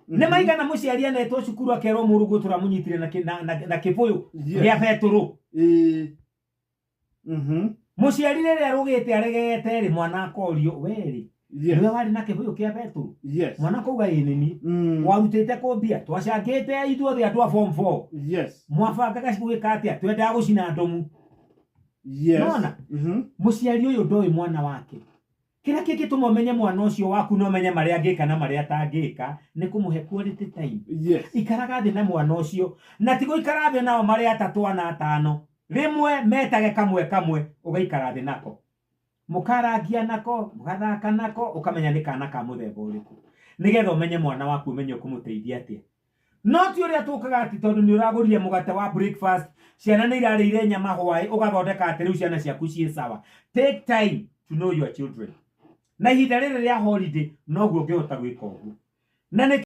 Nĩ maigana mũciari anetwo cukuru akerwo mũrũguo tũramũnyitire na na kĩbũyũ gĩa betũrũ. Mũciari rĩrĩa arũgĩte aregete rĩ, mwana akorio, werĩ, nĩwe warĩ na kĩbũyũ kĩa betũrũ? Mwana akauga, ĩ nĩni. Warutĩte kũ mbia? Twacangĩte ithuothe andũ a form 4. Mwabangaga gwĩka atĩa? Twendaga gũcina ndomu. Nona mũciari ũyũ ndoĩ mwana wake. Kĩrĩa kĩngĩtũma ũmenye mwana ũcio waku na ũmenye marĩa angĩka na marĩa atangĩka nĩ kũmũhe quality time. Ikaraga thĩ na mwana ũcio, na ti gũikara thĩ nao marĩ atatũ, ana, atano, rĩmwe metage kamwe kamwe, ũgaikara thĩ nako, mũkarangia nako, mũgathaka nako, ũkamenya nĩ kana ka mũthemba ũrĩkũ, nĩgetha ũmenye mwana waku, ũmenye ũkũmũteithia atĩa. No ti ũrĩa tũkaga atĩ tondũ nĩ ũragũrire mũgate wa breakfast, ciana nĩ irarĩire nyama hwaĩ, ũgathondeka atĩ rĩu ciana ciaku ciĩ sawa. Take time to know your children, na ihinda rĩrĩ rĩa holiday noguo ũngĩhota gwĩka ũguo na nĩ